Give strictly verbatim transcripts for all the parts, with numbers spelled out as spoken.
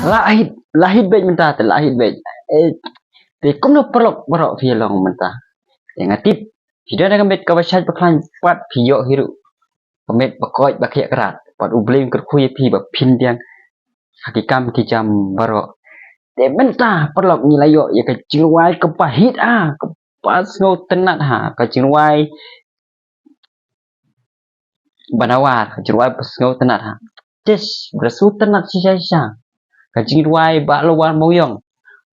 La hit, la hit beit mynta te, la hit beit. Eh, te kumno paralok baroh phi long mynta. Te nga tip phi don ka met kaba shait ba khlaiñ pat phi ïoh hi ruh ka met ba koit ba khiah krat. Pat U Blei un kyrkhu ïa phi ba phin pdiang ha ki kam ki jam baroh. Te mynta paralok ngi la ïoh ïa ka jingrwai kaba hit ha, kaba sngewtynnat ha, ka jingrwai ba nawar, ka jingrwai ba sngewtynnat ha. Tis, ba sngewtynnat shisha shisha. Ka jingrwai Bah Lowar Mawïong.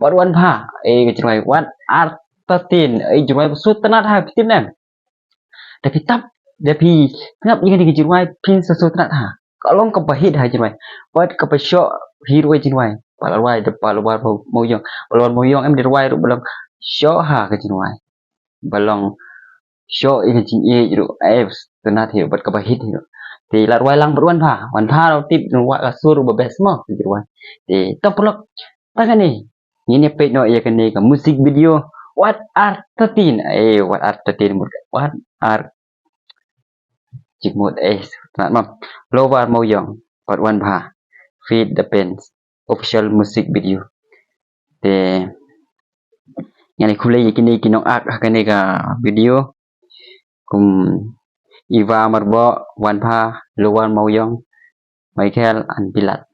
Wat Wan Bha, eh, ka jingrwai Wat Artatien, eh, jingrwai ba sngewtynnat ha, phi tip ne em? Da phi tap, da phi tap ïa kane ka jingrwai phin sa sngewtynnat ha. Ka long kaba hit ha jingrwai. Wat kaba shoh hi ruh ka jingrwai. Bah Lowar, da Bah Lowar Mawïong. Bah Lowar Mawïong em da rwai ruh ba long shoh ha ka jingrwai. Ba long shoh ïa ka jingïeit ruh, eh, tynnat hi ruh bad kaba hit hi ruh. Te la rwai lang bad Wan Bha. Wan Bha ruh tip nang wad ka sur ruh ba best mo ka jingrwai. Te to paralok, tang kane ngin ïa peit noh ïa kane ka music video Wat Artatien. Eh, Wat Artatien mut, Wat Ar jingmut, eh, tynnat mo. Lowar Mawïong bad Wan Bha feat The Pens, official music video. Te ngan ïa khublei ïa kine ki nongak ha kane ka video kum Eva Marboh, Wan Bha, Lowar Mawïong, Michael and Bilat.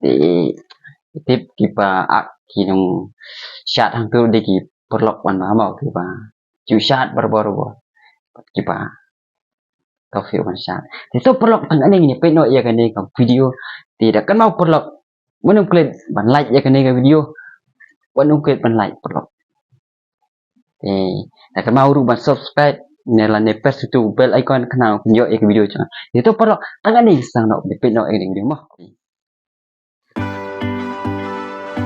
Te tip kiba ak ki nongshad hangto dei ki paralok Wan Bha mo, kiba ju shad barabor barabor. Kiba tough ïa ban shad. Te to paralok, tang kane ngin ïa peit noh ïa kane ka video. Te da kynmaw paralok, wat nym klet ban like ïa kane ka video. Wat nym klet ban like paralok. Te da kynmaw ruh ban subscribe ne lane press ïa uto u bell icon khnang ban ïoh ïa ka video jong nga. Te to paralok, tang kane ngin sa noh, peit noh ïa kane ka video mo.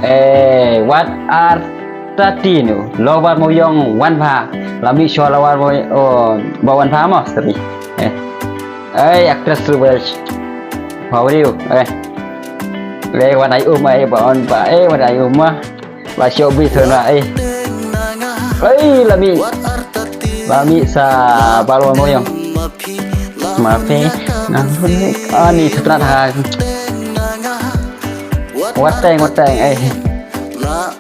Eh, Wat Artatien, Lowar Mawïong, Wan Bha. La mih shuwa Lowar Mawïong, oh, Bah Wan Bha mo, sorry. Eh. Eh, actress ruh ba. How are you? Eh. Le Wan Ai Um, eh, Bah Wan Bha, eh, Wan Ai Um mo. Ba showbiz na, eh. Eh, la mih. La mih sa Bah Lowar Mawïong. Ma phi, nang phi, ani tynnat ha. Wat teng, wat teng, eh. Ma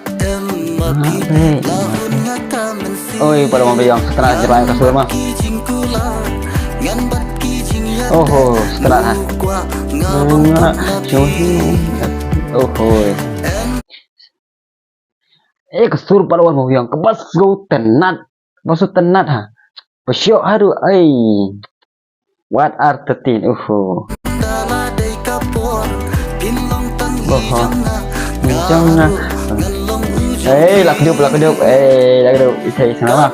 phi, ma phi. Oi, Bah Lowar Mawïong, tynnat jingrwai ka sur mo. Oho, tynnat ha. Bunga, jong hi. Oho. Eh, ka sur Bah Lowar Mawïong, kaba sngewtynnat. Ba sngewtynnat ha. Ba shoh haduh, ai. Wat Artatien, uhu. Oho. Jong nga. Eh, la kdup, la kdup. Eh, la kdup. Ithei sana.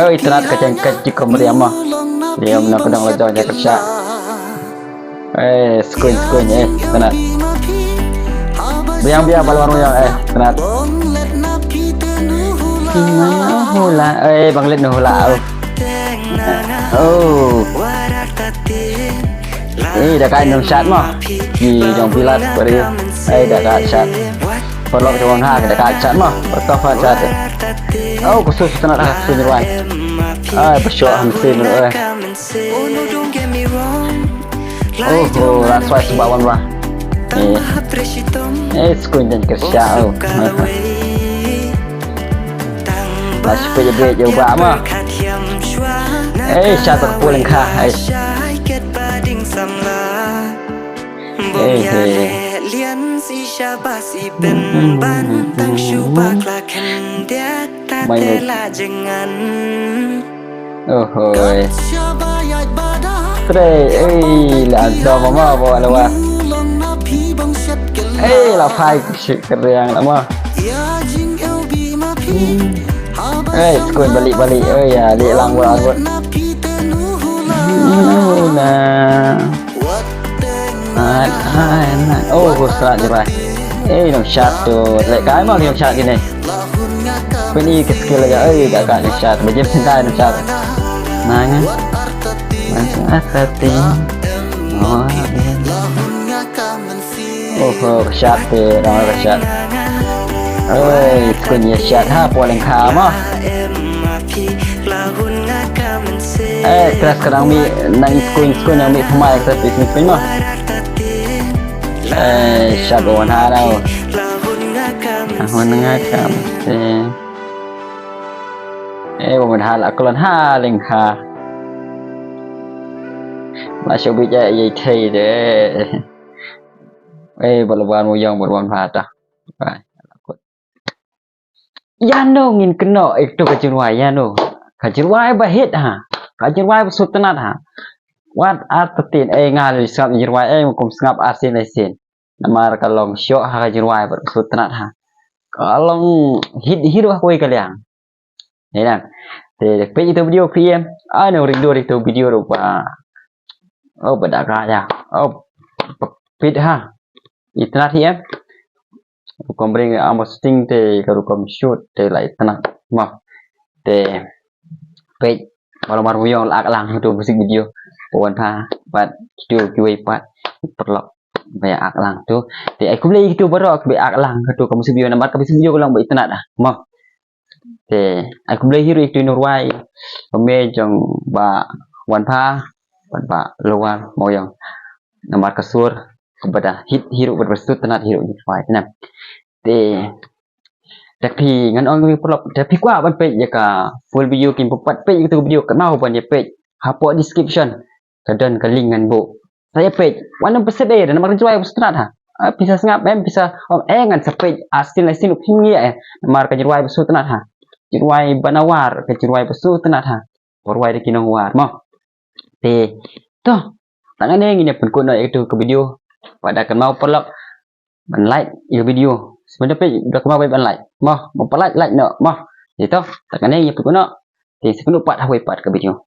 Oi, tynnat ka jeng ka jikom riam mo. Riam na kdang la jong ja ka sha. Eh, skuin, skuin, eh, tynnat. Biang, biang, Bah Lowar Mawïong, eh, tynnat. Hula, eh, bang let nu hula, oh. Oh. Eh, da ka nongshad mo. Ni jong Bilat, bari. Eh, da ka shad. Paralok jong nga, da ka shad mo. Paralok ka shad. Oh, khusus tynnat ha, skuin ruan. Eh, ba shoh ha mynsiem ruh, eh. Oho, la swai sngewbha wan ba. Eh. Eh, skuin jan kyrsha, oh. La shu peit ïa beit ïa u ba ma. Eh, sha ta ka puleng kha, eh. Eh, eh. Mai. Ohoi. Tre, eh, la dom ma ba la wa. Eh, la phai shi keriang la ma. Eh, skuin balik balik. Eh, ya, li lang wa. Na. Ai, ai, ai. Oh, ku strat je bai. Eh, nong shot tu. Lek kai ma nong shot kini. Pini ke skill aja. Eh, dak dak nong shot. Bajim sentai nong shot. Nang. Nang artati. Oh, oh, oh, shot tu. Nang shot. Oi, kun ye shot ha, paling kha ma. Eh, keras ka nang mi, nang skuin, skuin nang mi pemain, keras mi skuin ma. Eh, shot ba wan ha daw. Ahun nga kam. Eh. Eh, ba wan ha la klon ha ling ha. Ma shu bi ja ye thei de. Eh, ba la wan mo yong ba wan ha ta. Bye. Ïa no ngin kynnoh ïa kito ka jingrwai ïa no. Ka jingrwai ba hit ha. Ka jingrwai ba sut tnat ha. Wat ar tatin eh nga la sngap jingrwai eh kum sngap ar sien lai sien. Namar ka long shoh ha ka jingrwai ba sut tnat ha. Ka long hit hit ha kawei ka liang. Ïa nang. Te peit ito video kri em. Ah no ring do ito video ro ba. Oh ba da ka ya. Oh pit ha. Itnat hi em. Rukom ring ama shooting te ka rukom shoot te lai tnat ma. Te peit malam mar muyong la ak lang tu musik video. Pawan pha pat kitu kiwei pat perlok ba ak lang tu. Te ai kumlei kitu baroh ba ak lang tu ka musik video namar ka musik video ka long ba itnat ah ma. Te ai kumlei hi ri tu nurwai. Pame jong ba wan pha wan pha luar moyong. Namar ka sur ka bada hit hiru bad bersut tnat hiru ni fai tnat. Te dak phi ngan ong wi pelop dak phi kwah ban peit ïa ka full video kin pat peit ïa ka video ka nau ban ïa peit. Hapoh description ka don ka link ngan buh. Sa ïa peit wan nang pese dei namar ka jingrwai bersut tnat ha. Ah, pisa sngap em pisa ong eh ngan sa peit ah stil lai stil phim ngi eh. Namar ka jingrwai bersut tnat ha. Jingrwai banawar ka jingrwai bersut tnat ha. Por wai de ki nong war mo. Te to tang ne ngin ïa pynkut noh ïa katu ka video. Pat da kan mau pelop ban like ïa ka video. Sebenarnya pe da kan mau ban like mo mo pelike like noh mo. Te to tang ne ngin ïa pynkut noh. Te sebenarnya pat hawai pat ka video.